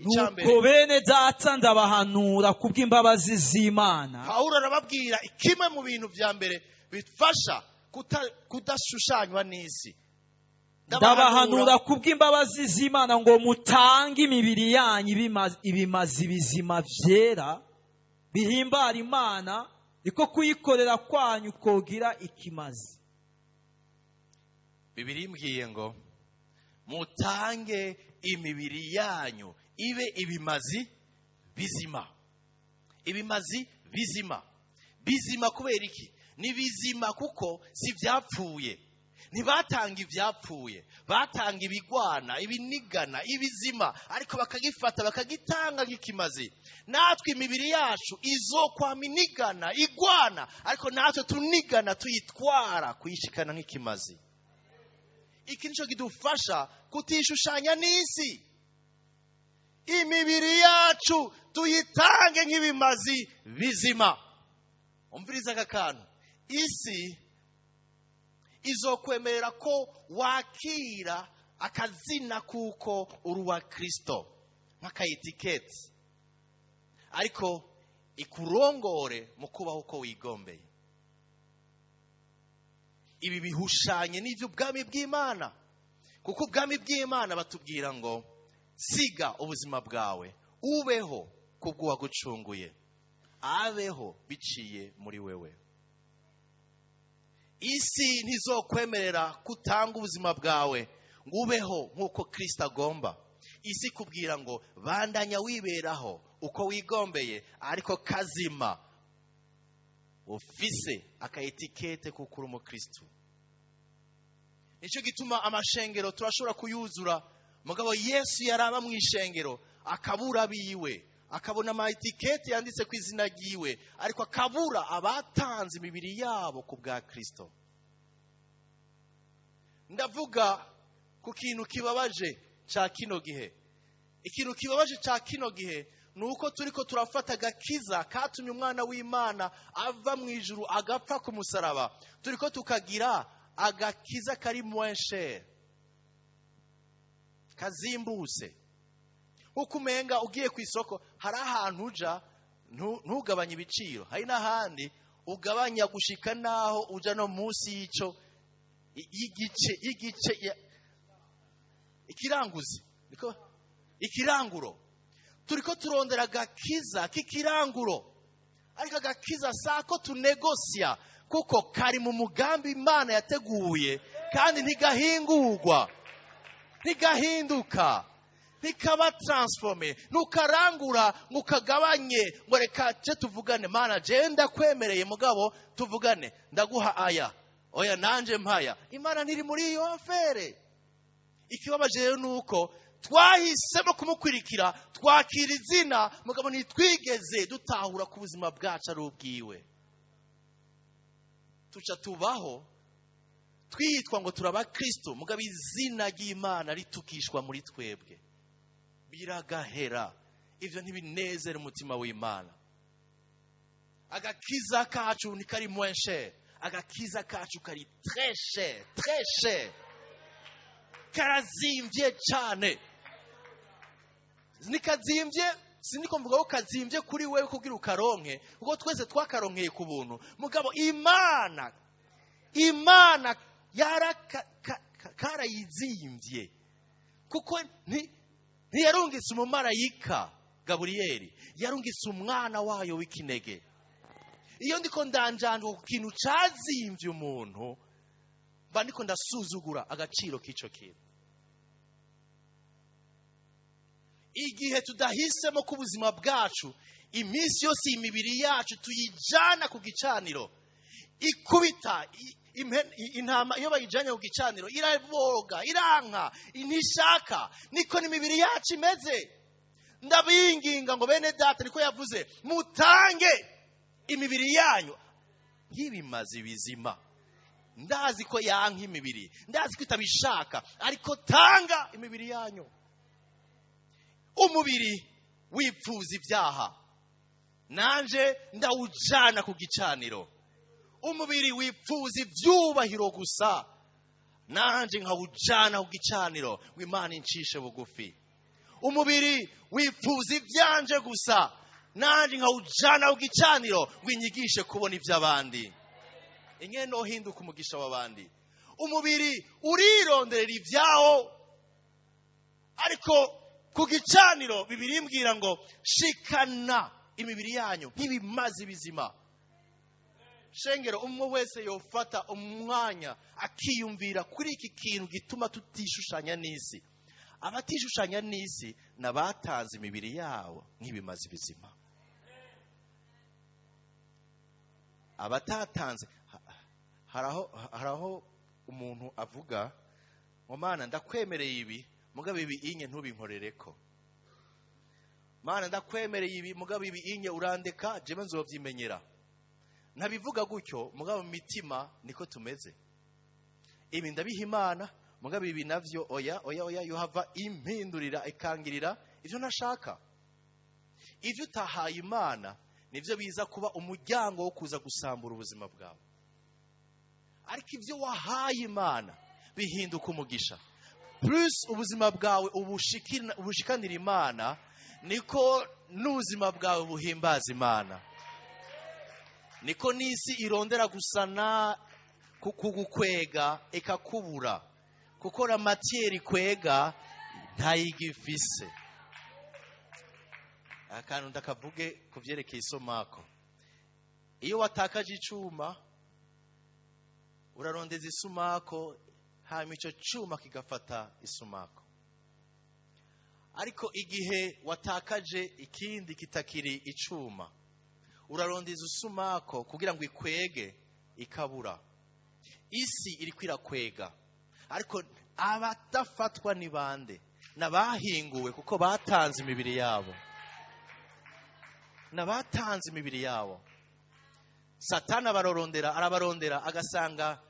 Icya mbere, Nuko bene data, ndabahanura kubw'imbabazi z'Imana. Pawulo arababwira kimwe mu bintu vya mbere bifasha kudashushanywa n'isi. Ndabahanura kubw'imbabazi z'Imana ngo mutange imibiri yanyu ibimazi bizima, byera, bihimbara Imana, niko kuyikorera kwanyu kogira ikimazi. Bibiliya imbwiye ngo mutange imibiri yanyu ibe ibimazi bizima. Ibimazi bizima. Bizima kubera iki? Ni bizima kuko si byapfuye. Ntibatanga ibyapfuye, batanga ibigwana, ibinigana, ibizima, ariko bakagifata bakagitanga nk'ikimazi. Natwe imibiri yacu izokwama inigana, igwana, ariko natwe tunigana tuyitwara kuyishikana nk'ikimazi. Iki nicyo kidufasha kutishushanya n'isi. Imibiri yacu tuyitange nk'ibimazi bizima. Umviriza aka kantu: isi izokwemerera ko wakira akazina kuko uri uwa Kristo nk'akayetiketi, ariko ikurongore mu kubaho uko wigombeye. Ibi bihushanye n'iby'ubwami bw'Imana, kuko ubwami bw'Imana batubwira ngo siga ubuzima bwawe, ubeho kubw'uwagucunguye, abeho biciye muri wewe. Isi ntizokwemerera kutanga ubuzima bwawe ngo ubeho nk'uko Kristo agomba. Isi kubwira ngo bandanya wiberaho uko wigombeye, ariko kazima ufise akayetikete kuko uri umukristo. Nicyo gituma amashengero turashobora kuyuzura, mugabo Yesu yaraba mu ishengero akabura biwe, akabona amaetikete yanditse ku izina ryiwe, ariko akabura abatanze imibiri yabo ku bwa Kristo. Ndavuga ku kintu kibabaje ca kino gihe. Ikintu kibabaje ca kino gihe ni uko turiko turafata agakiza katumye umwana w'Imana ava mu ijuru agapfa ku musaraba, turiko tukagira agakiza kari moins cher, kazimbutse. Nkuko umenga ugiye ku isoko, hari ahantu uja ntugabanye ibiciro, hari n'ahandi ugabanya gushika naho uja no munsi y'ico y'igice ikiranguzi, niko ikiranguro. Turiko turondera agakiza k'ikiranguro, ariko agakiza sako tunegosya, kuko kari mu mugambi Imana yateguye, kandi ntigahingurwa, ntigahinduka, ntikaba transformé. Ntukarangura ngo ukagabanye ngo reka je tuvugane, Mana je ndakwemereye, mugabo tuvugane, ndaguha aya, oya nanje mpaya. Imana ntiri muri iyo affaire. Ikibabaje rero ni uko twahisemo kumukurikira, twakira izina, mugabo ntitwigeze dutahura ko ubuzima bwacu ari ubwiwe. Tuca tubaho twitwa ngo turaba Kristo, mugabo izina ry'Imana ritukishwa muri twebwe, biragahera. Ivyo ntibinezera umutima w'Imana. Agakiza kacu ntikari moins cher, agakiza kacu kari très cher, très cher, karazimvye cane. Nikazimbye, siniko mvuga ko kazimbye kuri wewe kugira ukaronke, kuko twese twakaronkeye ku buntu, mugabo Imana karayizimbye, kuko ntiyarungitse umumarayika Gaburiyeli, yarungitse umwana wayo w'ikinege. Iyo ndiko ndanjanjwa ku kintu cazimvye umuntu, Mba ndiko ndasuzugura agaciro k'ico kintu. Igihe tudahisemo ko ubuzima bwacu iminsi yose imibiri yacu tuyijana ku gicaniro, ikubita intama iyo bayijanye ku gicaniro iraboga, iranka, ntishaka. Niko n'imibiri yacu imeze. Ndabinginga ngo bene data, niko yavuze, mutange imibiri yanyu nk'ibimazi bizima. Ndazi ko yanka imibiri, ndazi ko itabishaka, ariko tanga imibiri yanyu. Umubiri wipfuza ibyaha, nanje ndawujana ku gicaniro. Umubiri wipfuza ibyubahiro gusa, nanje nkawujana ku gicaniro ngo Imana incishe bugufi. Umubiri wipfuza ibyanje gusa, nanje nkawujana ku gicaniro ngo inyigishe kubona iby'abandi, ingene nohinduka umugisha w'abandi. Umubiri urironderera ibyawo, ariko ku gicaniro Bibiliya imbwira ngo shikana imibiri yanyu nk'ibimazi bizima. Shengero, umwe wese yofata umwanya akiyumvira kuri iki kintu gituma tutishushanya n'isi. Abatishushanya n'isi n'abatanze imibiri yabo nk'ibimazi bizima. Abatatanze, haraho umuntu avuga ngo Mana ndakwemereye ibi, mugabo ibi inye ntubinkorereko. Mana ndakwemereye ibi, mugabo ibi inye urandeka jewe nzovyimenyera. Ntabivuga gutyo, mugabo mu mitima niko tumeze. Ibi ndabiha Imana, mugabo ibi navyo oya oya oya, yohava impindurira ikangirira ivyo nashaka. Ivyo utahaye Imana nivyo biza kuba umuryango wo kuza gusambura ubuzima bwawe. Ariko ivyo wahaye Imana bihinduka umugisha. Plus ubuzima bwawe ubushikanira Imana, niko n'ubuzima bwawe buhimbaza Imana. Niko n'isi irondera gusana kugukwega ikakubura, kuko la matière ikwega ntayigifise. Akantu ndakavuge kuvyerekeye isomako. Iyo watakaje icuma urarondeza isumako, hanyuma ico cuma kigafata isumako. Ariko igihe watakaje ikindi kitakiri icuma, urarondeza isumako kugira ngo ikwege, ikabura. Isi iriko irakwega, ariko abadafatwa ni bande? N'abahinguwe, kuko batanze imibiri yabo. N'abatanze imibiri yabo. Satani abarorondera, arabarondera, agasanga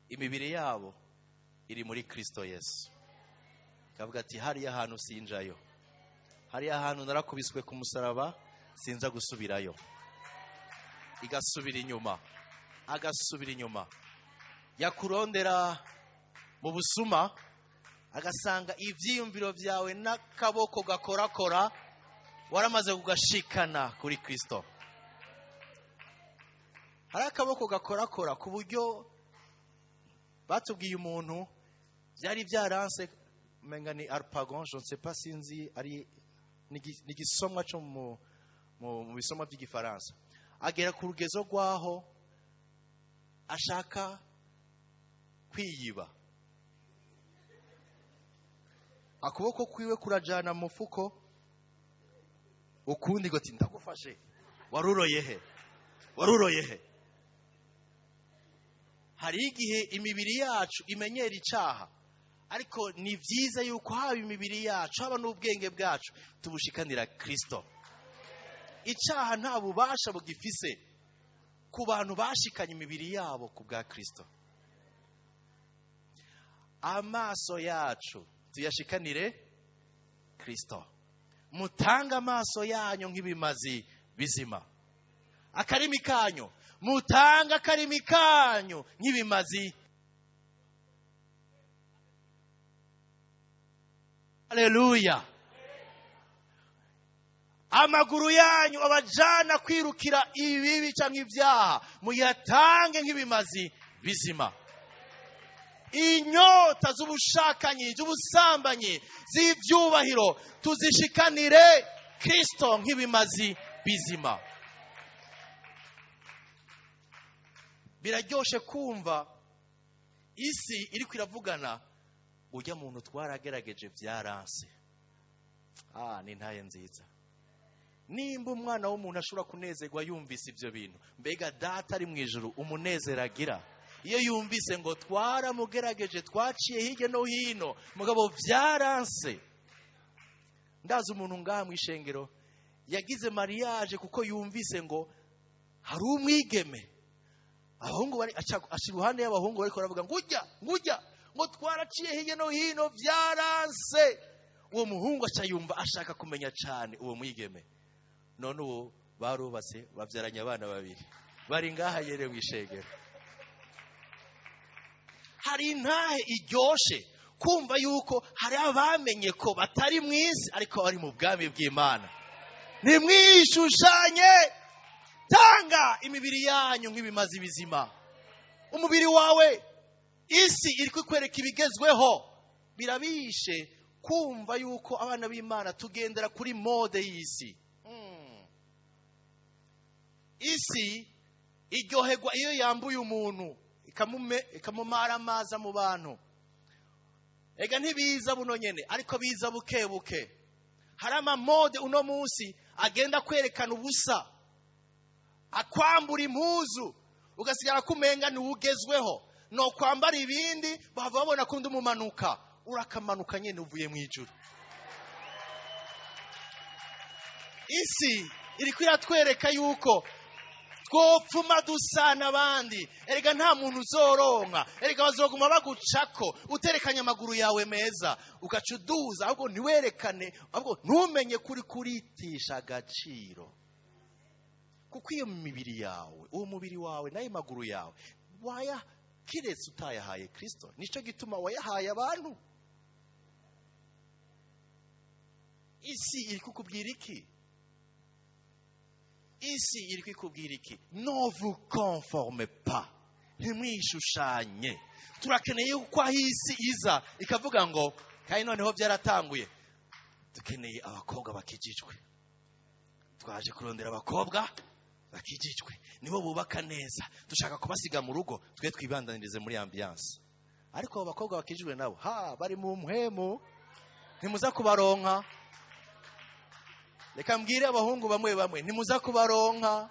imibiri yabo iri muri Kristo Yesu. Akavuga ati hariya hantu sinjayo, hariya hantu narakubiswe ku musaraba, sinza gusubirayo. Igasubira inyuma, agasubira inyuma. Yakurondera mu busuma, agasanga ivyiyumviro vyawe n'akaboko gakorakora waramaze kugashikana kuri Kristo. Hari akaboko gakorakora ku buryo batubwiye umuntu byari byaranse, umenga ni Harpagon, je ne sais pas, sinzi ari n'igisomwa cyo mu bisomwa by'igifaransa. Agera ku rugezo rwaho ashaka kwiyiba, akuboko kwiwe kurajana mu mufuko, ukundi ngo ndagufashe, waruroye he, waruroye he. Hari igihe imibiri yacu imenyera icaha, ariko ni vyiza yuko haba imibiri yacu haba n'ubwenge bwacu tubushikanira Kristo. Icaha nta bubasha bugifise ku bantu bashikanye imibiri yabo ku bwa Kristo. Amaso yacu tuyashikanire Kristo. Mutanga amaso yanyu nk'ibimazi bizima. Akarimi kanyu, mutanga akarimi kanyu nk'ibimazi. Haleluya. Amaguru yanyu abajana kwirukira ibibi canke ibyaha, muyatange nk'ibimazi bizima. Inyota z'ubushakanyi, z'ubusambanyi, z'ivyubahiro tuzishikanire Kristo nk'ibimazi bizima. Biraryoshe kumva isi iriko iravugana: "Ujya muntu twaragerageje, byaranse." Ah, ni ntaye nziza. Nimba umwana w'umuntu ashobora kunezerwa yumvise ibyo bintu, mbega Data ari mu ijuru umunezero agira iyo yumvise ngo twaramugerageje, twaciye hirya no hino, mugabo byaranse? Ndazi umuntu ngaha mu ishengero yagize mariage kuko yumvise ngo hari umwigeme abahungu bari aca iruhande y'abahungu, bariko baravuga ngo ujya, ngo ujya, ngo twaraciye hirya no hino, byaranse. Uwo muhungu aca yumva ashaka kumenya cyane uwo mwigeme. None ubu barubatse, babyaranye abana babiri, bari ngaha yere mu ishengero. Hari intahe iryoshe kumva yuko hari abamenye ko batari mu isi ariko bari mu bwami bw'Imana. Ntimwishushanye. Tanga imibiri yanyu nk'ibimazi bizima. Umubiri wawe, isi iri kukwereka ibigezweho. Birabishe kumva yuko abana b'Imana tugendera kuri mode y'isi. Isi iryoherwa iyo yambuye umuntu, ikamumara amazi mu bantu. Ega ntibiza buno nyene, ariko biza buke buke. Hari ama mode uno munsi agenda kwerekana ubusa, akwambura impuzu, ugasigara kumenga niwugezweho. No kwambara ibindi, bava babona ko undi umumanuka. Urakamanuka nyene uvuye mu ijuru. Isi iriko iratwereka yuko twopfuma dusa n'abandi. Erega nta muntu uzoronka, erega bazoguma bagucako uterekanye amaguru yawe meza, ugaca uduza, ahubwo ntiwerekane, ahubwo ntumenye kuri kuritisha agaciro, kuko iyo mibiri yawe, uwo mubiri wawe n'ayo maguru yawe waya kiretse utayahaye Kristo. Nicyo gituma wayahaye abantu. Isi iri kukubwira iki? Isi iri kwikubwira iki? Ne vous conforme pas, ntimwishushanye. Turakeneye ko aho isi iza ikavuga ngo, kandi noneho byaratanguye, dukeneye abakobwa bakijijwe, twaje kurondera abakobwa bakijijwe, nibo bubaka neza, dushaka kubasiga mu rugo, twe twibandanirize muri ambiance. Ariko abo bakobwa bakijijwe nabo ha bari mu mpwemu, ntimuza kubaronka. Reka mbwire abahungu bamwe bamwe, ntimuza kubaronka,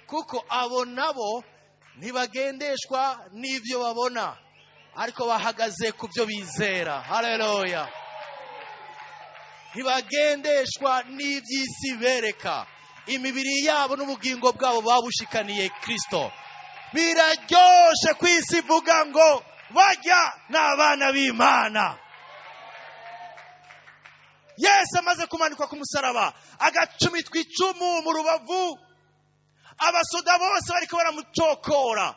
kuko abo nabo ntibagendeshwa n'ibyo babona, ariko bahagaze ku byo bizera. Haleluya! Ntibagendeshwa n'iby'isi bereka. Imibiri yabo n'ubugingo bwabo babushikaniye Kristo. Biraryoshe ku isi ivuga ngo bajya n'abana b'Imana. Yesu amaze kumanikwa ku musaraba, agacumitwa icumu mu rubavu, abasoda bose bariko baramucokora,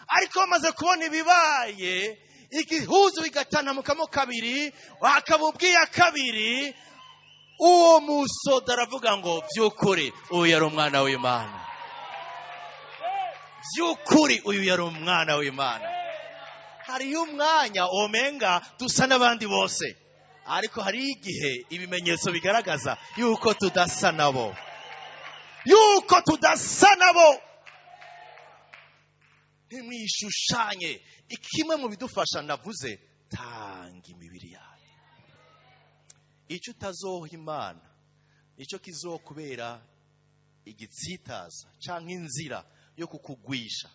ariko bamaze kubona ibibaye, igihuzu bigatanamukamo kabiri, hakaba ubwiya kabiri, uwo musoda aravuga ngo by'ukuri uyu yari umwana w'Imana, by'ukuri uyu yari umwana w'Imana. Hariyo umwanya omenga dusa n'abandi bose, ariko hari igihe ibimenyetso bigaragaza yuko tudasa nabo, yuko tudasa nabo. Ntimwishushanye. Ikimwe mu bidufasha navuze, tanga imibiri yawe. Icyo utazoha Imana nicyo kizokubera igitsitaza canke inzira yo kukugwisha.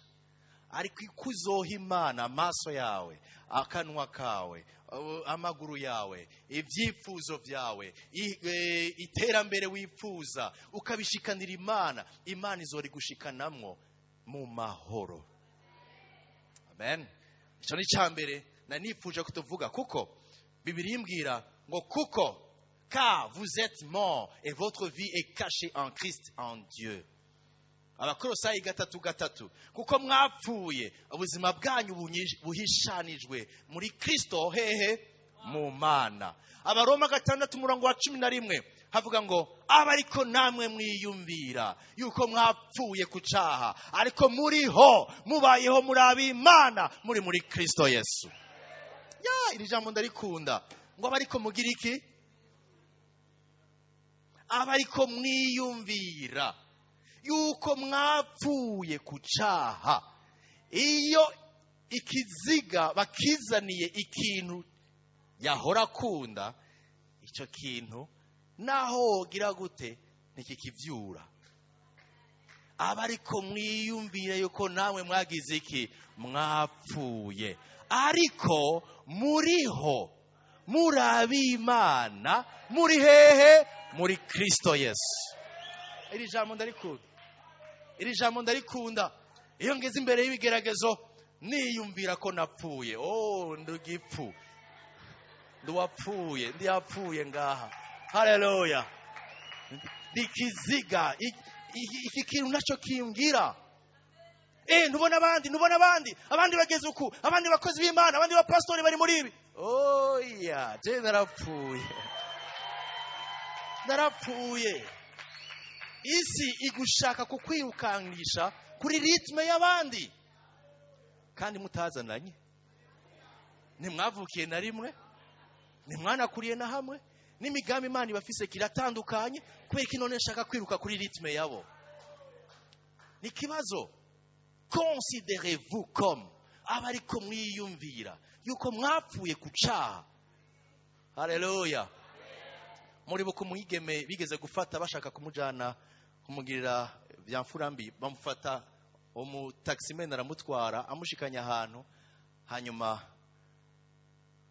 Ariko ikuzoha Imana amaso yawe, akanwa kawe, amaguru yawe, ibyifuzo byawe, iterambere wifuza, ukabishikanira Imana, Imana izorigushikanamwo mu mahoro. Amen. Icyo ni icya mbere nanifuje kutuvuga, kuko Bibiliya imbwira ngo kuko car vous êtes morts et votre vie est cachée en Christ en Dieu. Abakolosayi 3:3, kuko mwapfuye, ubuzima bwanyu buhishanijwe muri Kristo hehe? Mu Mana. Abaroma 6:11 havuga ngo aba ariko namwe mwiyumvira yuko mwapfuye ku caha, ariko muriho, mubayeho muri ab'Imana, muri muri Kristo Yesu. Ya, iri jambo ndarikunda, ngo aba ariko mugira iki? Aba ariko mwiyumvira. Yuko mwapfuye ku cyaha. Iyo ikiziga bakizaniye ikintu yahora akunda, icyo kintu naho wogira gute ntikikivyura. Aba ariko mwiyumvire yuko namwe mwagize iki? Mwapfuye, ariko muriho, muri ab'Imana, muri hehe? Muri Kristo Yesu. Iri jambo ndarikunda, iri jambo ndarikunda. Iyo ngeze imbere y'ibigeragezo niyumvira ko napfuye. Oh, ndugipfu, nduwapfuye, ndiyapfuye ngaha. Haleluya. Ndikiziga iki kintu nacyo kimbwira. Ntubona abandi, ntubona abandi, abandi bageze uku, abandi bakozi b'Imana, abandi bapastori bari muri ibi. Oya, je narapfuye, narapfuye. Isi igushaka kukwirukanisha kuri rythme y'abandi, kandi mutazananye, ntimwavukiye na rimwe, ntimwanakuriye na hamwe, n'imigambi Imana ibafise kiratandukanye. Kubera ko none nshaka kwiruka kuri rythme yabo, ni kibazo. Considérez-vous comme, aba ariko mwiyumvira yuko mwapfuye ku cyaha. Haleluya. Muribuka umwigeme bigeze gufata bashaka kumujana kumugirira bya mfurambi, bamufata umutaximen aramutwara, amushikanya ahantu, hanyuma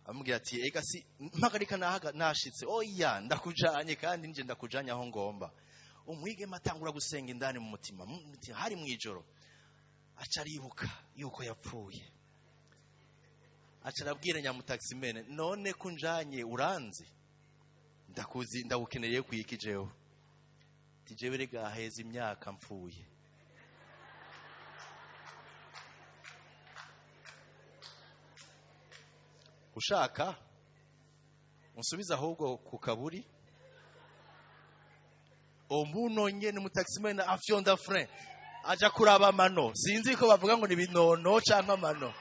amubwira ati ega si mpagarika nashitse. Oya, ndakujanye kandi nje ndakujanye aho ngomba. Umwigeme atangura gusenga indani mu mutima, hari mu ijoro, aca aribuka yuko yapfuye. Aca arabwira nyamutaximene, none kunjanye uranzi, ndakuzi, ndagukeneye kwiki jewe? Ati jewe rega heza imyaka mpfuye. Ushaka unsubiza ahubwo ku kaburi? Omuno nyene mutaximene afyonda frein, aja kuraba amano, sinzi ko bavuga ngo ni binono canke amano,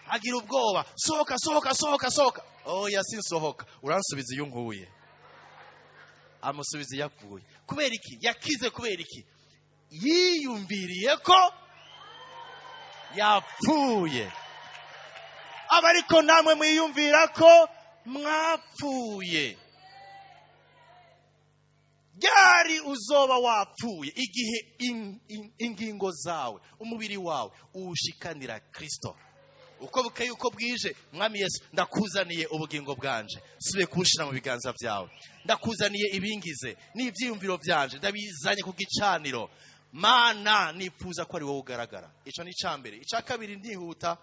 agira ubwoba, sohoka sohoka sohoka sohoka. Oya, sinsohoka, uransubiza iyo nkuye. Amusubiza yapfuye. Kubera iki? Yakize. Kubera iki? Yiyumviriye ko yapfuye. Aba ariko namwe mwiyumvira ko mwapfuye. Ryari uzoba wapfuye? Igihe ingingo zawe, umubiri wawe uwushikanira Kristo. Uko bukeye uko bwije, Mwami Yesu, ndakuzaniye ubugingo bwanje, subiye kubushira mu biganza byawe. Ndakuzaniye ibingize n'ibyiyumviro byanje, ndabizanye ku gicaniro. Mana, nifuza ko ari wowe ugaragara. Ico ni icambere. Ica kabiri, ndihuta,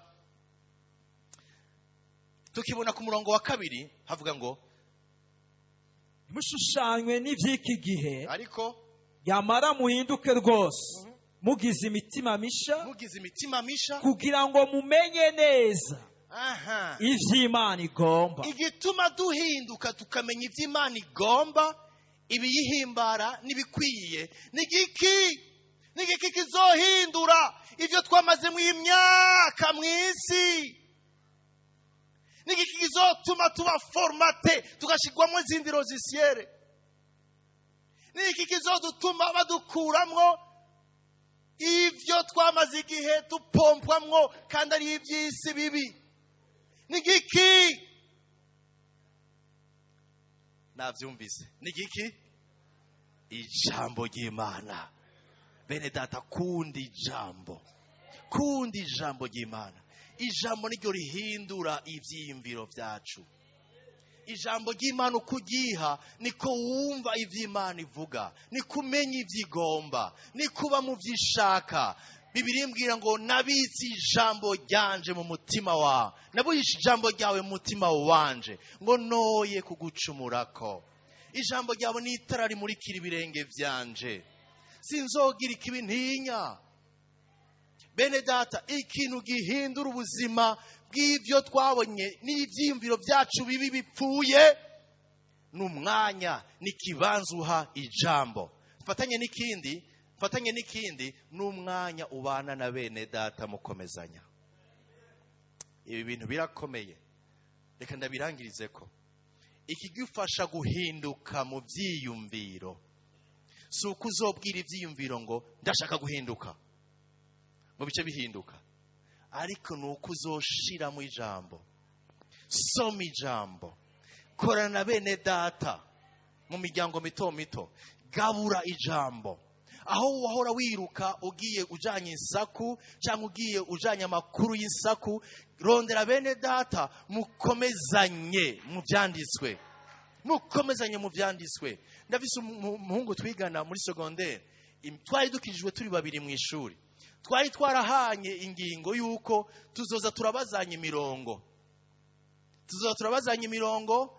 tukibona ku murongo wa 2 havuga ngo mushushanywe n'ivy'iki gihe, ariko yamara muhinduke rwose, mugize imitima misha, mugize imitima misha, kugira ngo mumenye neza ivy'Imana igomba. Igituma duhinduka tukamenya ivy'Imana igomba, ibiyihimbara n'ibikwiye, ni igiki? Ni igiki kizohindura ivyo twamazemo imyaka mw'isi? Ni igiki kizotuma tuba formaté, tugashirwamo izindi logiciel? Ni iki kizodutuma badukuramwo ivyo twamaze igihe dupompwamwo kandi ari iby'isi bibi? Ni igiki? Navyumvise. Ni igiki? Ijambo ry'Imana. Bene data, kundi ijambo, kundi ijambo ry'Imana. Ijambo niryo rihindura ivyiyumviro vyacu. Ijambo ry'Imana uko uryiha niko wumva ivy'Imana ivuga, niko umenya ivyigomba, niko uba mu vyishaka. Bibiliya imbwira ngo nabitse ijambo ryanje mu mutima wawe, nabitse ijambo ryawe mu mutima wanje, ngo noye kugucumurako. Ijambo ryawe ni itara rimurikira ibirenge vyanje, sinzogira ikibi ntinya. Bene data, ikintu gihindura ubuzima bw'ibyo twabonye n'ibyiyumviro byacu bibi bipfuye ni umwanya n'ikibanza uha ijambo. Mfatanye n'ikindi, mfatanye n'ikindi, ni umwanya ubana na bene data mukomezanya. Ibi bintu birakomeye, reka ndabirangirize ko ikigufasha guhinduka mu byiyumviro Si uko uzobwira ibyiyumviro ngo ndashaka guhinduka ngo bice bihinduka, ariko ni uko uzoshiramo ijambo. Soma ijambo, korana na bene data mu miryango mito mito, gabura ijambo. Aho wahora wiruka ugiye ujanye insaku cyangwa ugiye ujanye amakuru y'insaku, rondera bene data mukomezanye mu byanditswe, mukomezanye mu byanditswe. Ndafise umuhungu twigana muri secondaire, twari dukijijwe turi babiri mu ishuri, twari twarahanye ingingo y'uko tuzoza turabazanya imirongo, tuzoza turabazanya imirongo,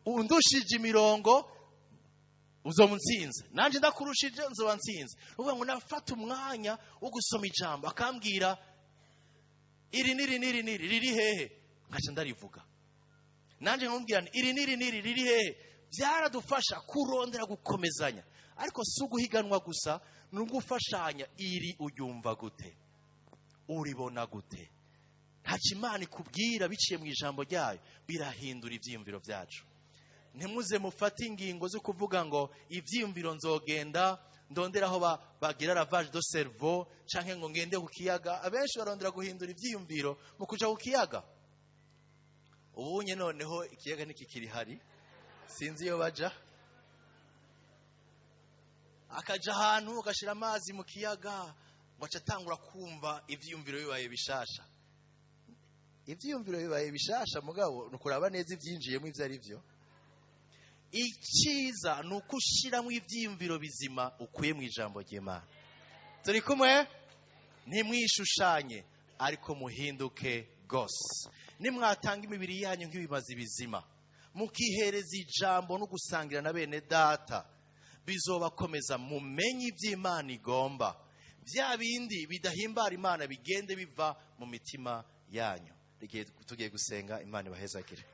undushije imirongo uzomutsinze, nanje ndakurushije nzoba nsinze. Uvuga ngo nafata umwanya wo gusoma ijambo, akambwira iri niri niri niri riri hehe, nkaca ndarivuga, nanje nkamubwira nti iri niri niri riri hehe. Byaradufasha kurondera gukomezanya, ariko si uguhiganwa gusa, ni ugufashanya. Iri uryumva gute, uribona gute? Ntacyo Imana ikubwira biciye mu ijambo ryayo birahindura ibyiyumviro byacu. Ntimuze mufate ingingo zo kuvuga ngo ibyiyumviro nzogenda ndondera aho bagira lavage de cerveau, canke ngo ngende ku kiyaga. Abenshi barondera guhindura ibyiyumviro mu kuja ku kiyaga. Ubunye noneho ikiyaga ntikikiri hari, sinzi iyo baja. Akaja ahantu agashira amazi mu kiyaga ngo aca atangura kumva ibyiyumviro bibaye bishasha. Ibyiyumviro bibaye bishasha, mugabo ni ukuraba neza ibyinjiyemo ibyo ari byo. Icyiza ni uko ushyiramo ibyiyumviro bizima ukuye mu ijambo ry'Imana. Turi kumwe? Ntimwishushanye, ariko muhinduke gose. Nimwatanga imibiri yanyu nk'ibimazi bizima, mukihereza ijambo no gusangira na bene data, bizobakomeza mumenye iby'Imana igomba. Bya bindi bidahimbara Imana bigende biva mu mitima yanyu. Tugiye gusenga, Imana ibahezagire.